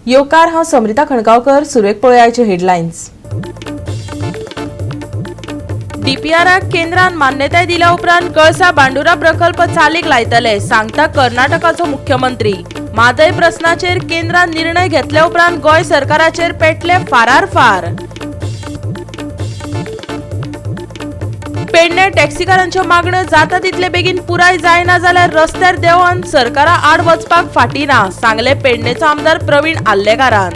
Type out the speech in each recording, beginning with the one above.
येवकार, हांव समरिता खणगांवकर. सुरवेक पळोवया हेडलायन्स. डीपीआराक केंद्रान मान्यताय दिल्या उपरांत कळसा भांडुरा प्रकल्प चालीक लायतले, सांगता कर्नाटकाचो मुख्यमंत्री. म्हादय प्रस्नाचेर केंद्रान निर्णय घेतल्या उपरांत गोंय सरकाराचेर पेटले फारार फार. पेडणे टॅक्सीकारांच्यो मागण्यो जाता तितले बेगीन पुराय जायना जाल्यार रस्त्यार देंवन सरकारा आड वचपाक फाटी ना, सांगले पेडणेचो आमदार प्रवीण आर्लेकारान.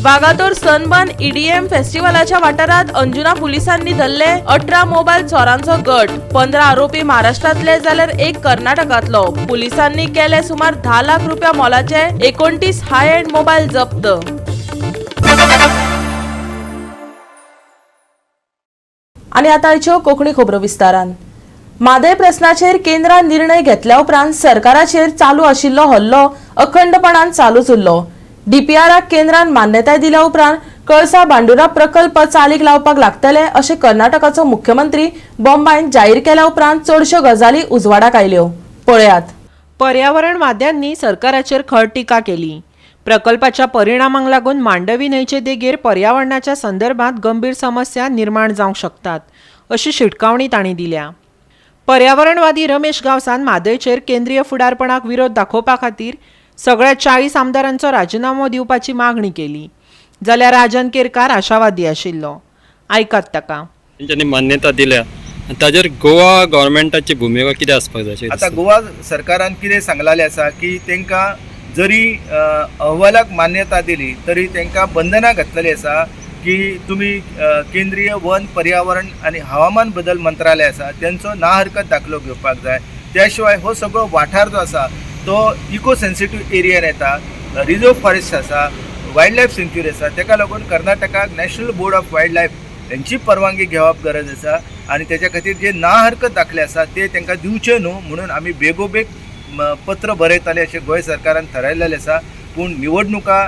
वागातोर सनबर्न ईडीएम फेस्टिव्हलाच्या वाठारात अंजुना पुलिसांनी धरले 18 मोबायल चोरांचो गट. 15 आरोपी महाराष्ट्रातले जाल्यार एक कर्नाटकांतलो. पुलिसांनी केले सुमार 10 लाख रुपया मोलाचे 29 हाय एंड मोबायल जप्त. आनी आतां आयच्यो कोंकणी खबरो विस्तारान. म्हादय प्रस्नाचेर केंद्रान निर्णय घेतल्या उपरांत सरकाराचेर चालू आशिल्लो हल्लो अखंडपणान चालूच उरलो. डीपीआराक केंद्रान मान्यताय दिल्या उपरांत कळसा भांडुरा प्रकल्प चालीक लावपाक लागतले अशें कर्नाटकाचो मुख्यमंत्री बोम्मायन जाहीर केल्या उपरांत चडश्यो गजाली उजवाडाक आयल्यो. पळयात. पर्यावरणवाद्यांनी सरकाराचेर खर टिका केली. प्रकल्पाच्या परिणामांक लागून मांडवी न्हंयचे देगेर पर्यावरणाच्या संदर्भात गंभीर समस्या निर्माण जावंक शकतात अशी शिटकावणी तांणी दिल्या. पर्यावरणवादी रमेश गांवसान म्हादयचेर केंद्रीय फुडारपणाक विरोध दाखोवपा खातीर सगळ्या 40 आमदारांचो राजिनामो दिवपाची मागणी केली, जाल्यार राजन केरकार आशावादी आशिल्लो. आयकात ताका. तेंच्यांनी मान्यता दिल्या आनी ताजेर गोवा गव्हर्मेंटाची भुमिका कितें आसपाक जाय अशें आतां दिसता? गोवा सरकारान कितें सांगलेलें आसा की तांकां जरी अहवालाक मान्यता दिली तरी तांकां बंधनां घातलेलीं आसा की तुमी केंद्रीय वन पर्यावरण आनी हवामान बदल मंत्रालय आसा तेंचो ना हरकत दाखलो घेवपाक जाय. त्या शिवाय हो सगळो वाठार जो आसा तो इको सेन्सिटीव एरियान येता, रिजर्व फॉरेस्ट आसा, वायल्ड लायफ सँक्च्युरी आसा. तेका लागून कर्नाटकाक national board of wild life हेंची परवानगी घेवप गरज आसा आनी तेच्या खातीर जे ना हरकत दाखले आसा ते तांकां दिवचे न्हू म्हणून आमी बेगोबेग पत्र बरयताले अशें गोंय सरकारान थारायलेलें आसा. पूण निवडणुका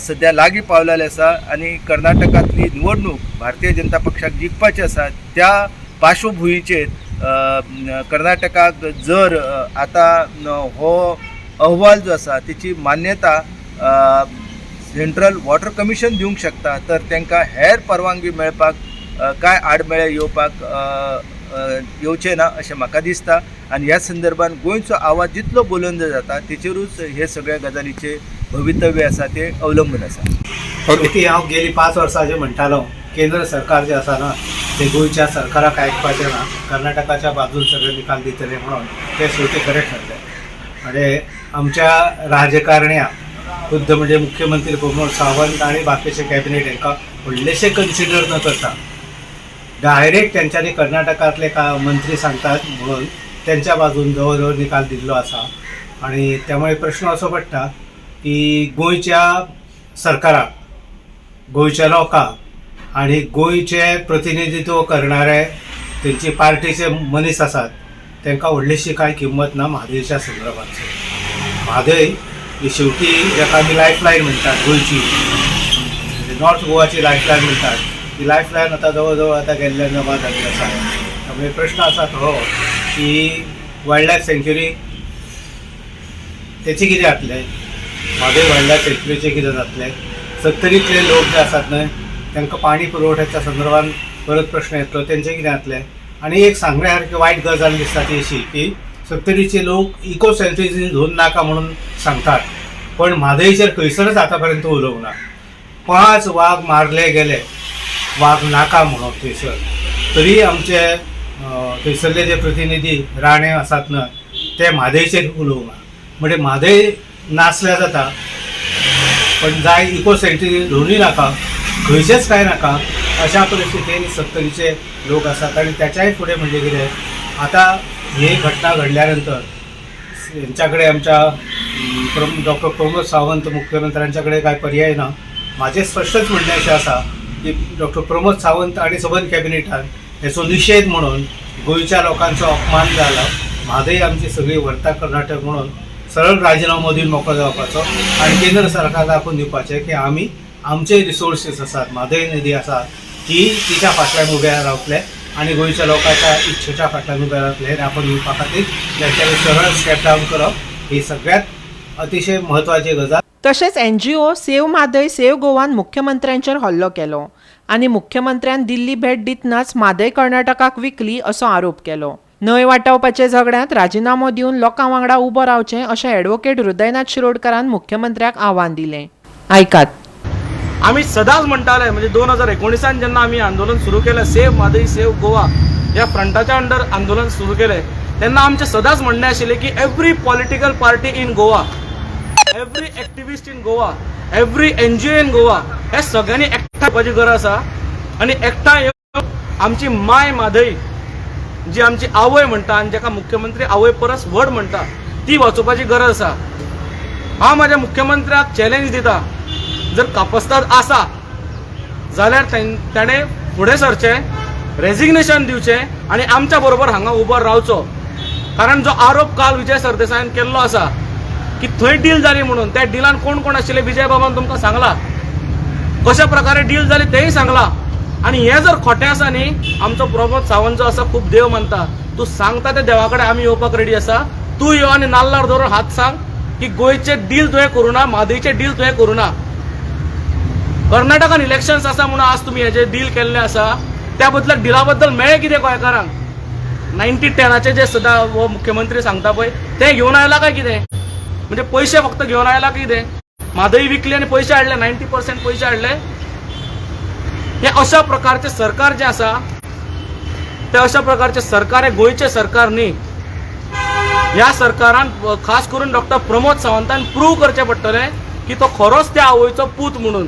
सद्या लागीं पावलेले आसा आनी कर्नाटकांतली निवडणूक भारतीय जनता पक्षाक जिखपाची आसा. त्या पार्श्वभुंयेचेर कर्नाटकाक जर आतां हो अहवाल जो आसा तेची मान्यता सेंट्रल वॉटर कमिशन दिवंक शकता तर तांकां हेर परवानगी मेळपाक कांय आडमेळे येवपाक येवचे ना अशें म्हाका दिसता. आनी ह्या संदर्भान गोंयचो आवाज जितलो बुलंद जाता तेचेरूच हे सगळ्या गजालीचे भवितव्य आसा ते अवलंबून आसा. शेवटी हांव गेली 5 वर्सां जे म्हणटालो, केंद्र सरकार जे आसा ना ते गोंयच्या सरकाराक आयकपाचें ना, कर्नाटकाच्या बाजून सगळे निकाल दितले म्हणून ते शेवटी खरें ठरलें. म्हणजे आमच्या राजकारण्यांक खुद्द म्हणजे मुख्यमंत्री प्रमोद सावंत आनी बाकीचे कॅबिनेट हांकां व्हडलेशे कन्सिडर न करता डायरेक्ट तेंच्यांनी कर्नाटकांतले मंत्री सांगतात म्हणून तेंच्या बाजून जवळ जवळ निकाल दिल्लो आसा. आनी त्यामुळे प्रश्न असो पडटा की गोंयच्या सरकाराक, गोंयच्या लोकांक आनी गोंयचे प्रतिनिधित्व करणारे तेंची पार्टीचे मनीस आसात तांकां व्हडलीशी कांय किंमत ना म्हादयच्या संदर्भात. म्हादय ही शेवटी जाका आमी लायफ लायन म्हणटात, गोंयची नॉर्थ गोवाची लायफ लायन म्हणटात, ती लायफ लायन आतां जवळ जवळ आतां गेल्ल्यान जमा जाल्ली आसा. त्यामुळे प्रश्न आसा तो की वायल्ड लायफ सँच्युरी तेचें कितें जातलें, म्हादय वायल्ड लायफ सँच्युरीचें कितें जातलें, सत्तरींतले लोक जे आसात न्हय तांकां पाणी पुरवठ्याच्या संदर्भात परत प्रश्न येतलो, तेंचें कितें जातलें. आनी एक सांगण्या सारकी वायट गजाल दिसता ती अशी की सत्तरीचे लोक इको सेन्सिटीव झोन नाका म्हणून सांगतात पण म्हादयचेर खंयसरच आतां पर्यंत उलोवंक ना. 5 वाग मारले गेले वाग नाका म्हणून थंयसर, तरी आमचे थंयसरले जे प्रतिनिधी राणे आसात न्हय ते म्हादयचेर उलोवंक ना. म्हणजे म्हादय नासल्यार जाता पण जाय इको सेन्सिटीव झोनूय नाका, खंयचेच कांय नाका अशा परिस्थितीन सत्तरीचे लोक आसात. आनी त्याच्याय फुडें म्हणजे कितें आतां ही घटना घडल्या नंतर हेंच्या कडेन आमच्या डॉक्टर प्रमोद सावंत मुख्यमंत्र्यांच्या कडेन कांय पर्याय ना. म्हाजें स्पश्टच म्हणणें अशें आसा की डॉक्टर प्रमोद सावंत आनी सबंद कॅबिनेटान हेचो निशेध म्हणून गोंयच्या लोकांचो अपमान जाला, म्हादय आमची सगळी व्हरता कर्नाटक म्हणून सरळ राजिनामो दिवन मोकळो जावपाचो आनी केंद्र सरकार दाखोवन दिवपाचें की आमी आमचे रिसोर्सीस आसात, म्हादय नदी आसा ती तिच्या फाटल्यान उबे रावतले आनी गोंयच्या लोकांच्या इच्छेच्या फाटल्यान उबे रावतले हें दाखोवन दिवपा खातीर तांच्यांनी सरळ स्टेप डावन करप. ही सगळ्यात अतिशय म्हत्वाची गजाल. तशेंच एनजीओ सेव्ह म्हादय सेव्ह गोवान मुख्यमंत्र्यांचेर हल्लो केलो आनी मुख्यमंत्र्यान दिल्ली भेट दितनाच म्हादय कर्नाटकाक विकली असो आरोप केलो. न्हंय वाटावपाच्या झगड्यांत राजिनामो दिवन लोकां वांगडा उबो रावचें अशें ॲडव्होकेट हृदयनाथ शिरोडकारान मुख्यमंत्र्याक आव्हान दिलें. आयकात. आमी सदांच म्हणटाले, म्हणजे 2019 जेन्ना आमी आंदोलन सुरू केलें, सेव्ह म्हादय सेव्ह गोवा ह्या फ्रंटाच्या अंडर आंदोलन सुरू केलें, तेन्ना आमचें सदांच म्हणणें आशिल्लें की every political party in Goa, every activist in Goa, every NGO in Goa हे सगळ्यांनी एकठांय येवपाची गरज आसा आनी एकठांय येवन आमची माय म्हादय जी आमची आवय म्हणटा आनी जाका मुख्यमंत्री आवय परस व्हड म्हणटा ती वाचोवपाची गरज आसा. हांव म्हाज्या मुख्यमंत्र्याक चॅलेंज दिता, जर कापस्ताद आसा जाल्यार ताणें फुडें सरचें, रेजिग्नेशन दिवचें आनी आमच्या बरोबर हांगा उबो रावचो. कारण जो आरोप काल विजय सरदेसायान केल्लो आसा की थंय डील जाली म्हणून, त्या डिलान कोण कोण आशिल्ले विजय बाबान तुमकां सांगला, कशा प्रकारे डील जाली तेंय सांगला. आनी हें जर खोटें आसा न्ही, आमचो प्रमोद सावंत जो आसा खूब देव मानता, तूं सांगता त्या देवा कडेन आमी येवपाक रेडी आसा, तूं यो आनी नाल्लार दवरून हात सांग की गोंयचें डील तुवें करूं ना, म्हादयचें डील तुवें करूं ना. कर्नाटकान इलेक्शन्स आसा म्हणून आज तुमी हेजें डील केल्लें आसा, त्या बदल्याक डिला बद्दल मेळ्ळें कितें गोंयकारांक? 90-10 जे सदां हो मुख्यमंत्री सांगता पळय तें घेवन आयला काय कितें? म्हणजे पयशे फक्त घेवन आयला कितें? म्हादय विकली आनी पयशे हाडले, 90% पयशे हाडले. हे अशा प्रकारचें सरकार जें आसा तें अशा प्रकारचें सरकार हें गोंयचें सरकार न्ही. ह्या सरकारान खास करून डॉक्टर प्रमोद सावंतान प्रूव करचें पडटलें की तो खरोच त्या आवयचो पूत म्हणून,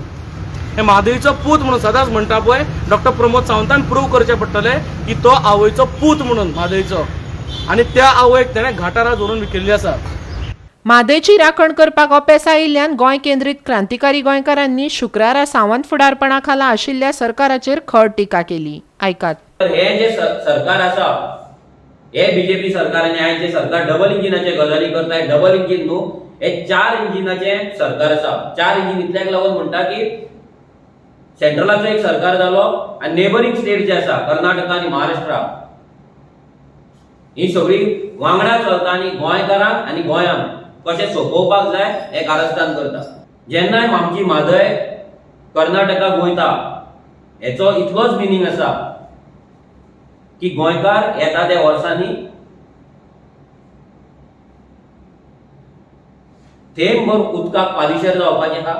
हे म्हादयचो पूत म्हणून सदांच म्हणटा पळय, डॉक्टर प्रमोद सावंतान प्रूव करचें पडटलें की तो आवयचो पूत म्हणून म्हादयचो, आनी त्या आवयक तेणें घाटार व्हरून विकिल्ली आसा. म्हादयची राखण करपाक अपेस आयिल्ल्यान गोंय केंद्रीत क्रांतिकारी गोंयकारांनी शुक्रारा सावंत फुडारपणा खाला आशिल्ल्या सरकाराचेर खर टिका केली. आयकात. हे जे सरकार आसा हे बीजेपी सरकार आनी आयचे सरकार डबल इंजिनाचे गजाली करता. डबल इंजीन न्हू, हे 4 इंजिनाचे सरकार आसा. 4 इंजीन इतल्याक लागून म्हणटा की सेंट्रलाचो एक सरकार जालो आनी नेबरींग स्टेट जे आसा कर्नाटका आनी महाराष्ट्रा ही सगळी वांगडा चलता आनी गोंयकारांक आनी गोंयांक कशें सोंपोवपाक जाय हें कारस्थान करता. जेन्ना आमची म्हादय कर्नाटकाक वयता हेचो इतलोच मिनींग आसा की गोंयकार येता त्या वर्सांनी थेंबभर उदकाक पालिशेर जावपाचें आहा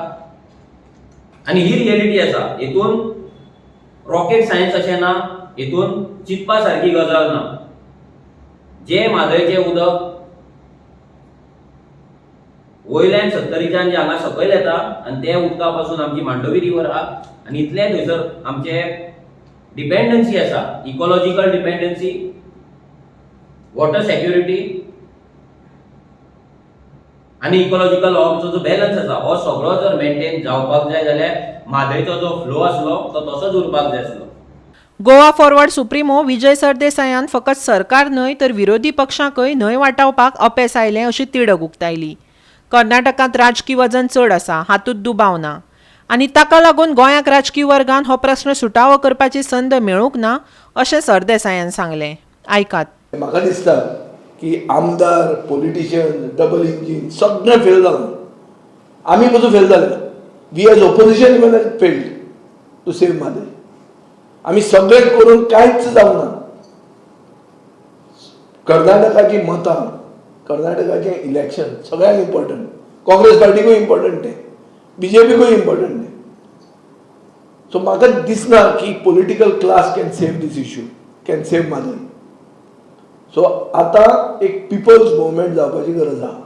आनी ही रियलिटी आसा. हेतून रॉकेट सायन्स अशें ना, हेतून चिंतपा सारकी गजाल ना. जे म्हादयचें उदक वयल्यान सत्तरीच्यान जे हांगा सकयल येता आनी ते उदका पासून आमची मांडवी रिवर आहा आनी इतलें थंयसर आमचे डिपेंडन्सी आसा, इकोलॉजिकल डिपेंडन्सी, वॉटर सेक्युरिटी आनी इकोलॉजिकल आमचो जो बॅलन्स आसा हो सगळो जर मेंटेन जावपाक जाय जाल्यार म्हादयचो जो फ्लो आसलो तो तसोच उरपाक जाय आसलो. गोवा फॉरवर्ड सुप्रिमो विजय सरदेसायान फकत सरकार न्हय तर विरोधी पक्षांकय न्हंय वाटावपाक अपेस आयलें अशी तिडक उक्तायली. कर्नाटकांत राजकी वजन चड आसा हातूंत दुबाव ना आनी ताका लागून गोंयाक राजकी वर्गान हो प्रस्न सुटावो करपाची संद मेळूंक ना अशें सरदेसायान सांगलें. आयकात. म्हाका दिसता की आमदार, पॉलिटिशियन, डबल इंजीन सगळें फेल जालां. आमी पसून फेल जाले. We as opposition even failed to save Mhadei. आमी सगळें करून कांयच जावंक ना. कर्नाटकाची मतां, कर्नाटकाचें इलेक्शन सगळ्यांक इम्पॉर्टंट, काँग्रेस पार्टीकूय इम्पॉर्टंट तें, बीजेपीकूय इम्पॉर्टंट तें. सो म्हाका दिसना की political class can save this issue, can save Mhadei. So आतां एक पिपल्स मुवमेंट जावपाची गरज आहा.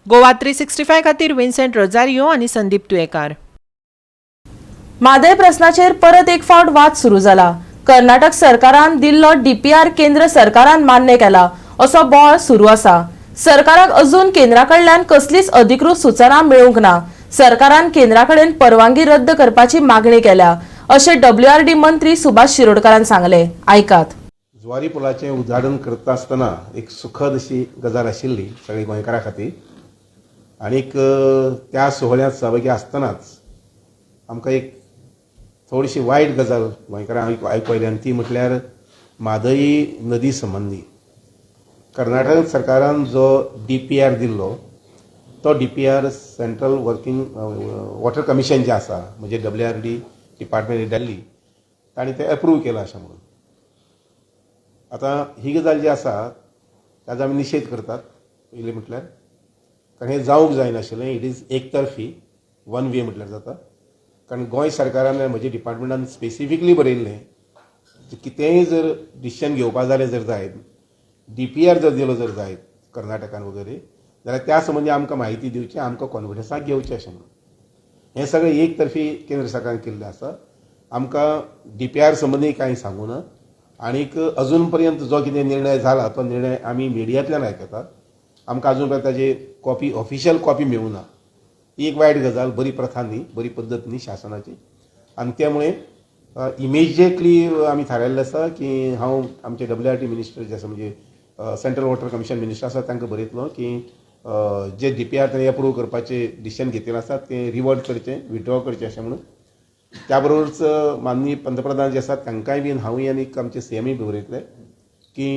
गोवा 365 खातीर विन्सेंट रोजारियो आनी संदीप तुयेकार. म्हादय प्रस्नाचेर परत एक फावट वाद सुरू जाला. कर्नाटक सरकारान दिल्लो डीपीआर केंद्र सरकारान मान्य केला असो बोवाळ सुरू आसा. सरकाराक अजून केंद्रा कडल्यान कसलीच अधिकृत सूचना मेळूंक ना. सरकारान केंद्रा कडेन परवानगी रद्द करपाची मागणी केल्या अशें डब्ल्यूआरडी मंत्री सुभाष शिरोडकारान सांगलें. आयकात. जुवारी पुलाचें उद्घाटन करता आसतना एक सुखद अशी गजाल आशिल्ली सगळी गोंयकारां खातीर आनीक त्या सुवाळ्यांत सहभागी आसतनाच आमकां एक थोडीशी वायट गजाल गोंयकारांक आयकूंक आयली आनी ती म्हटल्यार म्हादय नदी संबंदी. कर्नाटक सरकारान जो डी पी आर दिल्लो तो D P R central working water commission जें आसा म्हणजे W R D department in Delhi तांणी तें एप्रूव केलां अशें म्हणून. आतां ही गजाल जी आसा ताजो आमी निशेध करतात पयलीं म्हटल्यार, कारण हें जावंक जायनाशिल्लें. It is एकतर्फी, वन वे म्हटल्यार जाता. कारण गोंय सरकारान म्हज्या डिपार्टमेंटान स्पेसिफिकली बरयल्लें कितेंय जर डिसिजन घेवपा जालें जर जायत, डी पी आर जर दिलो जर जायत कर्नाटकान वगैरे जाल्यार त्या संबंदी आमकां म्हायती दिवची, आमकां कॉन्फिडन्साक घेवचें अशें म्हणून. हें सगळें एक तर्फी केंद्र सरकारान केल्लें आसा. आमकां डी पी आर संबंदी कांय सांगूं ना आनीक अजून पर्यंत जो कितें निर्णय जाला तो निर्णय आमी मिडियांतल्यान आयकतात. आमकां अजून पर्यंत ताजी कॉपी, ऑफिशियल कॉपी मेळूं ना. ही एक वायट गजाल, बरी प्रथा न्ही, बरी पद्दत न्ही शासनाची. आनी त्यामुळे इमिजिएटली आमी थारायल्लें आसा की हांव आमचे डब्ल्यू आर टी मिनिस्टर जे आसा म्हणजे सेंट्रल वॉटर कमिशन मिनिस्टर आसा तांकां बरयतलो की जे डी पी आर तांणी एप्रूव करपाचें डिसिजन घेतिल्लें आसा तें रिवर्ट करचें, विथड्रॉ करचें अशें म्हणून. त्या बरोबरच माननीय पंतप्रधान जे आसात तांकांय बीन हांवूय आनी आमचे सी एमूय बरयतले की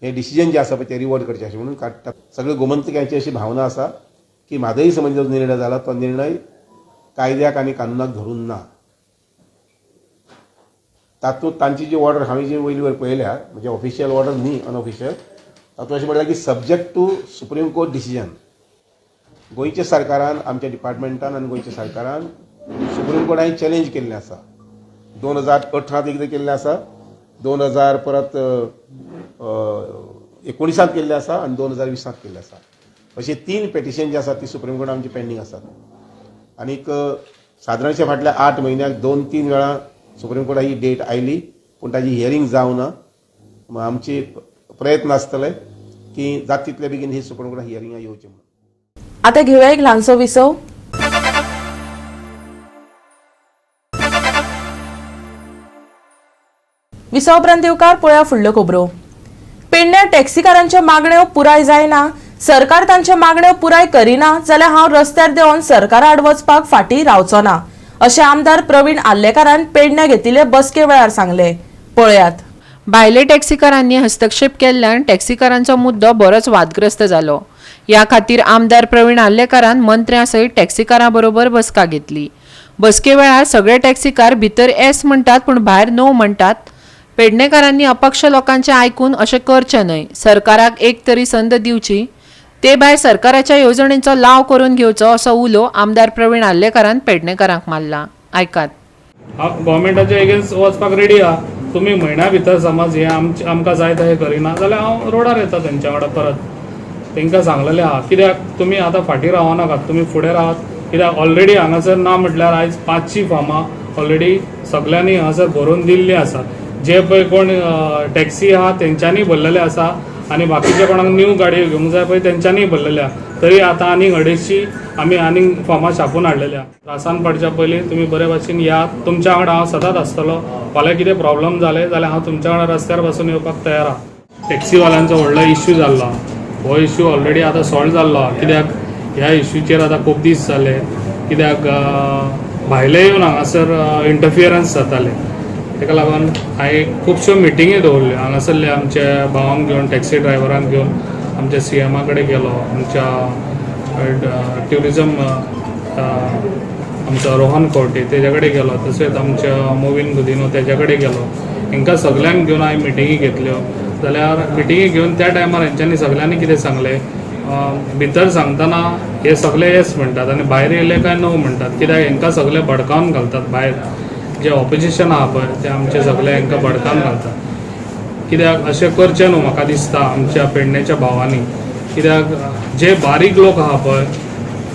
हें डिसिजन जें आसा पळय तें रिवर्ट करचें अशें म्हणून. काडटा सगळे गोमंतकांची अशी भावना आसा की म्हादय संबंदी जो निर्णय जाला तो निर्णय कायद्याक आनी कानुनाक धरून ना. तातूंत तांची जी ऑर्डर हांवें जी वयली वयर पळयल्या म्हणजे ऑफिशियल ऑर्डर न्ही, अनऑफिशियल, तातूंत अशें म्हणलां की subject to supreme court decision. गोंयच्या सरकारान, आमच्या डिपार्टमेंटान आनी गोंयच्या सरकारान सुप्रीम कोर्टान चॅलेंज केल्लें आसा. 2018 एकदां केल्लें आसा, 2000 परत 19 केल्लें आसा आनी 2020 केल्लें आसा. अशें 3 पेटिशन जे आसा ती सुप्रीम कोर्टान आमची पेंडींग आसात. आनीक सादारणशें फाटल्या 8 म्हयन्याक 2-3 वेळां सुप्रीम कोर्टान ही डेट आयली पूण ताजी हियरींग जावना. आमची प्रयत्न आसतले की जाता तितले बेगीन ही सुप्रीम कोर्टान हियरिंगां येवची म्हणून. आतां घेवया एक ल्हानसो विसव. विसव उपरांत येवकार पळया फुडल्यो खबरो. पेडण्या टॅक्सीकारांच्यो मागण्यो पुराय जायना, सरकार तांच्यो मागण्यो पुराय करिना जाल्यार हांव रस्त्यार देंवन सरकारा आड वचपाक फाटीं रावचो ना अशें आमदार प्रवीण आर्लेकारान पेडण्या घेतिल्ले बसके वेळार सांगलें. पळयात. भायले टॅक्सीकारांनी हस्तक्षेप केल्ल्यान टॅक्सीकारांचो मुद्दो बरोच वादग्रस्त जालो. ह्या खातीर आमदार प्रवीण आर्लेकारान मंत्र्यां सयत टॅक्सीकारां बरोबर बसका घेतली. बसके वेळार सगळे टॅक्सीकार भितर एस म्हणटात पूण भायर नो म्हणटात. पेडणेकारांनी अपक्ष लोकांचें आयकून अशें करचें न्हय, सरकाराक एक तरी संद दिवची, ते भायर सरकाराच्या येवजणेचो लाव करून घेवचो असो उलो आमदार प्रवीण आर्लेकारान पेडणेकारांक मारला. आयकात. हांव गव्हर्मेंटाच्या एगेन्स्ट वचपाक रेडी आहा. तुमी म्हयन्या भितर समज हें आमकां जाय तशें करिना जाल्यार हांव रोडार येता तेंच्या वांगडा परत. तांकां सांगलेलें आहा कित्याक तुमी आतां फाटीं रावनाकात, तुमी फुडें रावात. कित्याक ऑलरेडी हांगासर ना म्हटल्यार आयज 500 फॉर्मां ऑलरेडी सगल्यांनी हांगासर भरून दिल्लीं आसा. जे पळय कोण टॅक्सी आहा तेंच्यांनी भरलेले आसा आनी बाकीचे कोणाक न्यू गाडयो घेवंक जाय पळय तेंच्यांनी भरलेले आहा. तरी आतां आनीक 250 आमी आनीक फॉर्मां छापून हाडलेले आहा. त्रासान पडच्या पयलीं तुमी बरे भाशेन यात, तुमच्या वांगडा हांव सदांच आसतलो. फाल्यां कितें प्रॉब्लम जालें जाल्यार हांव तुमच्या वांगडा रस्त्यार बसून येवपाक तयार आहा. टॅक्सीवाल्यांचो व्हडलो इश्यू जाल्लो आहा, हो इश्यू ऑलरेडी आतां सॉल्व जाल्लो आहा. कित्याक ह्या इश्यूचेर आतां खूब दीस जाले, कित्याक भायले येवन हांगासर इंटरफियरन्स जाताले. ताका लागून हांवें खुबश्यो मिटिंगी दवरल्यो हांगासरले आमच्या भावांक घेवन, टॅक्सी ड्रायव्हरांक घेवन आमच्या सी एमा कडेन गेलो, आमच्या ट्युरिजम आमचो रोहन खंवटे तेज्या कडेन गेलो, तशेंच आमच्या मोविन गुदिनो तेज्या कडेन गेलो. हांकां सगल्यांक घेवन हांवें मिटिंगी घेतल्यो. जाल्यार मिटिंगी घेवन त्या टायमार हेंच्यांनी सगल्यांनी कितें सांगलें, भितर सांगतना हे सगळे येस म्हणटात आनी भायर येयले काय नो म्हणटात. कित्याक हांकां सगळे भडकावन घालतात, भायर जे ऑपोजिशन आहा पळय ते आमचे सगळे हांकां भडकावन घालतात. कित्याक अशें करचें न्हू म्हाका दिसता आमच्या पेडणेच्या भावांनी. कित्याक जे बारीक लोक आहा पळय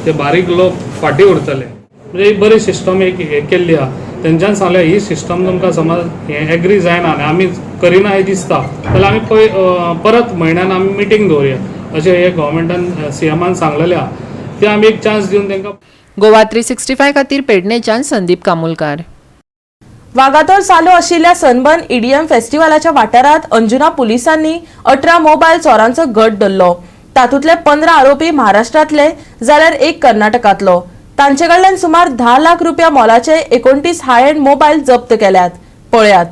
ते बारीक लोक फाटीं उरतले. म्हणजे एक बरी सिस्टम एक हें केल्ली आहा. तेंच्यान सांगलें ही सिस्टम तुमकां समज हें एग्री जायना आनी आमी करिना हें दिसता जाल्यार आमी पळय परत म्हयन्यान आमी मिटींग दवरुया अशें हे गव्हर्मेंटान सी एमान सांगलेलें आहा. ते आमी एक चान्स दिवन तांकां. गोवा 365 खातीर पेडणेच्यान संदीप कामुलकार. वागातोर चालू आशिल्ल्या सनबर्न ईडीएम फेस्टिव्हलाच्या वाठारांत अंजुना पुलिसांनी 18 मोबायल चोरांचो गट धरलो. तातूंतले 15 आरोपी महाराष्ट्रांतले जाल्यार 1 कर्नाटकांतलो. तांचे कडल्यान सुमार 10 लाख रुपया मोलाचे 29 हाय एंड मोबायल जप्त केल्यात. पळयात.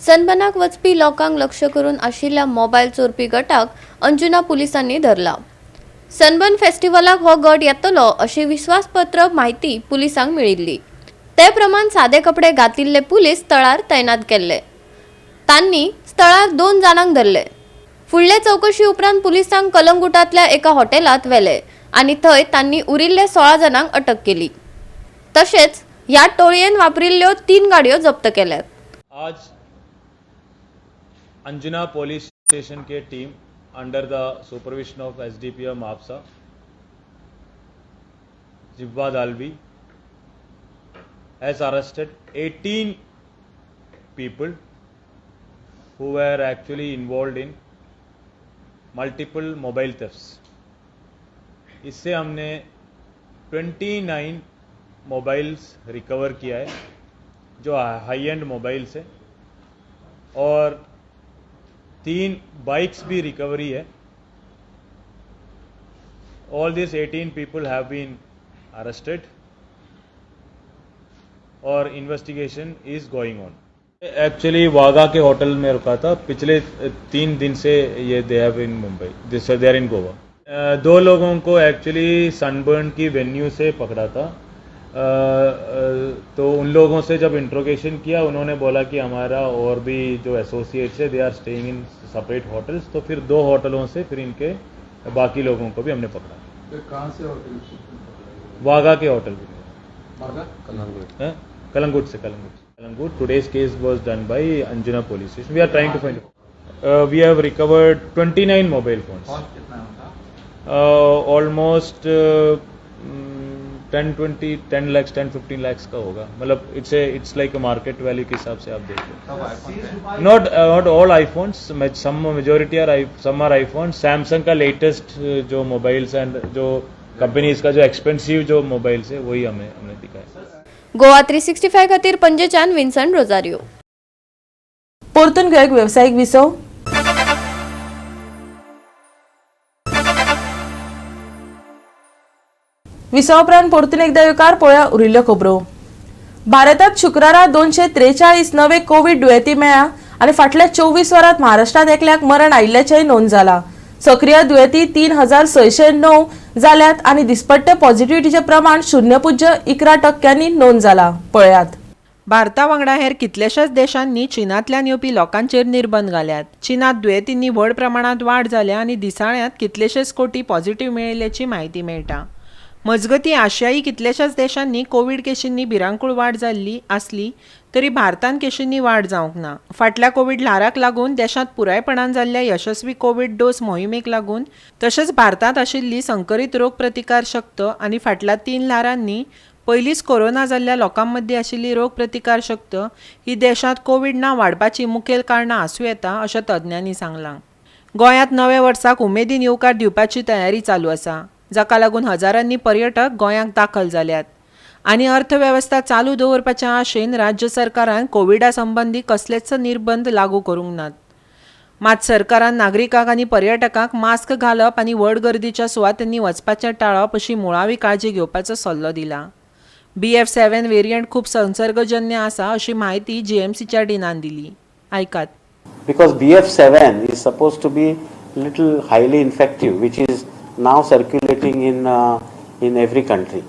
सनबर्नाक वचपी लोकांक लक्ष करून आशिल्ल्या मोबायल चोरपी गटाक अंजुना पुलिसांनी धरला. सनबर्न फेस्टिवलाक हो गट येतलो अशी विस्वासपत्र म्हायती पुलिसांक मेळिल्ली. ते प्रमाण सादे कपडे घातिल्ले पुलीस स्थळार तैनात केल्ले. तांणी स्थळार 2 जाणांक धरले. फुडले चवकशी उपरांत पुलिसांक कलंगुटांतल्या एका हॉटेलांत व्हेले आनी थंय तांणी उरिल्ले 16 जाणांक अटक केली. तशेंच ह्या टोळयेन वापरिल्ल्यो 3 गाडयो जप्त केल्यात. आज Anjuna police station K team under the supervision of SDPO Mapusa Jibba Dalvi has arrested 18 people who were actually involved in multiple mobile thefts. इससे हमने 29 मोबाइल्स रिकवर किया है जो हाई एंड मोबाइल्स है और 3 बाइक्स भी रिकवरी है. All these 18 people have been arrested और investigation is going on. Actually Baga के होटल में रुका था पिछले 3 दिन से, ये they have in Mumbai, this they are in Goa. 2 लोगों को एक्चुअली सनबर्न की वेन्यू से पकड़ा था. तो उन लोगों से जब इंट्रोगेशन किया उन्होंने बोला कि हमारा और भी जो एसोसिएट्स है they are staying in separate hotels. तो फिर 2 होटलों से फिर इनके बाकी लोगों को भी हमने पकड़ा. तो कहाँ से होटल? वाघा के होटल. वाघा? कलंगुट से. Calangute. Today's case was done by Anjuna police station. We are trying to find. We have recovered 29 mobile phones. कितना होगा? ऑलमोस्ट 10 lakhs, 10-15 lakhs का होगा. मतलब it's like a market value K हिसाब से आप देख लो. Not not all iPhones, some majority are some are iPhone. Samsung का latest जो मोबाइल्स एंड जो कंपनीज का जो एक्सपेंसिव जो मोबाइल्स है वही हमें हमने दिखाया. गोवा 365 खातीर पणजेच्यान विन्सन रोजारियो. परतून घेवया एक वेवसायीक विसव. विसवा उपरांत परतून एकदा येवकार. पळोवया उरिल्ल्यो खबरो. भारतात शुक्रारा 243 नवे कोवीड दुयेंती मेळ्ळा आनी फाटल्या 24 वरांत महाराष्ट्रांत एकल्याक मरण आयिल्ल्याचेंय नोंद जाला. सक्रिय दुयेंती 3609 जाल्यात आनी दिसपट्टे पॉझिटिव्हिटीचें प्रमाण 0.11% नोंद जाला. पळयात. भारता वांगडा हेर कितल्याशाच देशांनी चीनांतल्यान येवपी लोकांचेर निर्बंध घाल्यात. चीनांत दुयेंतींनी व्हड प्रमाणांत वाड जाल्या आनी दिसाळ्यांत कितलेशेच कोटी पॉझिटिव्ह मेळिल्ल्याची म्हायती मेळटा. मजगतीं आशियाई कितल्याशाच देशांनी कोवीड केशींनी भिरांकूळ वाड जाल्ली आसली तरी भारतांत केशींनी वाड जावंक ना. फाटल्या कोवीड ल्हाराक लागून देशांत पुरायपणान जाल्ल्या यशस्वी कोवीड डोस मोहिमेक लागून तशेंच भारतांत आशिल्ली संकरीत रोग प्रतिकार शक्त आनी फाटल्या 3 ल्हारांनी पयलींच कोरोना जाल्ल्या लोकां मदीं आशिल्ली रोग प्रतिकार शक्त ही देशांत कोवीड ना वाडपाची मुखेल कारणां आसूं येता अशें तज्ञांनी सांगलां. गोंयांत नव्या वर्साक उमेदीन येवकार दिवपाची तयारी चालू आसा, जाका लागून हजारांनी पर्यटक गोंयांत दाखल जाल्यात आनी अर्थवेवस्था चालू दवरपाच्या आशेन राज्य सरकारान कोविडा संबंदी कसलेच निर्बंध लागू करूंक नात. मात सरकारान नागरिकांक आनी पर्यटकांक मास्क घालप आनी व्हड गर्दीच्या सुवातांनी वचपाचें टाळप अशी मुळावी काळजी घेवपाचो सल्लो दिला. BF7 variant खूब संसर्गजन्य आसा अशी म्हायती GMCच्या डिनान दिली. आयकात. Because BF7 is supposed to be little highly infective, which is now circulating in every country.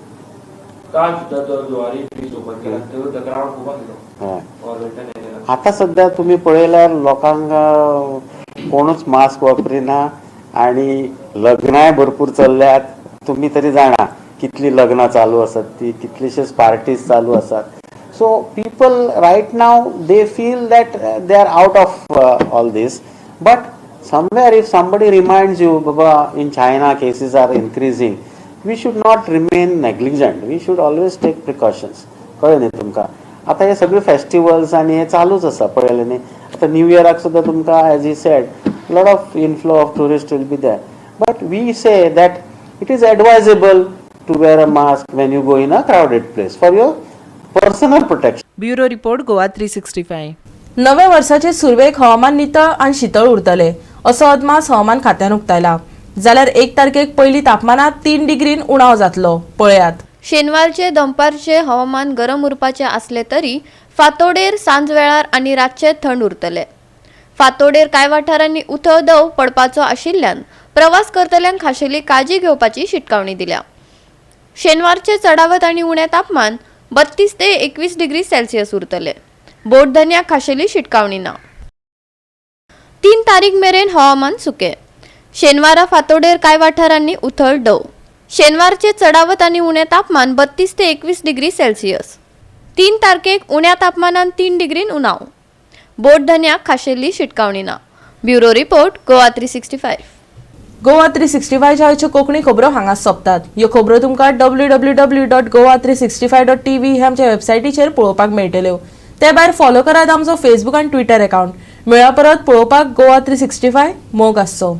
आता सध्या तुम्ही पळयल्यार लोकांक कोणूच मास्क वापरिना आणि लग्नांय भरपूर चल्ल्यात. तुम्ही तरी जाणा कितली लग्नां चालू आसात ती, कितलीशीच पार्टीज चालू आसात. So people right now they feel that they are out of all this, but somewhere if somebody reminds you, Baba, in China cases are increasing, we should not remain negligent. We should always take precautions. कळ्ळें न्ही तुमकां? आतां हे सगळे festivals आनी हे चालूच आसा, पळयलें न्ही? आतां न्यू इयराक सुद्दां तुमकां as he said lot of inflow of tourist will be there, but we say that it is advisable to wear a mask when you go in a crowded place for your personal protection. Bureau report, Goa 365. नव्या वर्साचे सुरवेक हवामान नितळ आनी शीतळ उरतले असो अदमास हवामान खात्यान उक्तायला. जाल्यार 1 तारखेक पयली तापमानात 3 डिग्रीन उणाव जातलो. पळयात. शेनवारचे दनपारचे हवामान गरम उरपाचें आसलें तरी फांतोडेर, सांजवेळार आनी रातचें थंड उरतलें. फांतोडेर कांय वाठारांनी उथळ दंव पडपाचो आशिल्ल्यान प्रवास करतल्यांक खाशेली काळजी घेवपाची शिटकावणी दिल्या. शेनवारचे चडावत आनी उणें तापमान 32 ते 21 डिग्री सेल्सियस उरतले. बोटधन्याक खाशेली शिटकावणी ना. 3 तारीख मेरेन हवामान सुकें. शेनवारा फांतोडेर कांय वाठारांनी उथळ दंव. शेनवारचे चडावत आनी उणें तापमान 32 ते 21 डिग्री सेल्सियस. 3 तारखेक उण्या तापमानान 3 डिग्रीन उणाव. बोटधन्याक खाशेली शिटकावणी ना. Bureau report, Goa 365. Goa 365च्या आयच्यो कोंकणी खबरो हांगा सोंपतात. ह्यो खबरो तुमकां www.goa365.tv ह्या आमच्या वेबसायटीचेर पळोवपाक मेळटल्यो. ते भायर फॉलो करात आमचो फेसबूक आनी ट्विटर अकाउंट. मेळया परत. पळोवपाक गोवा 365, मोग आसचो.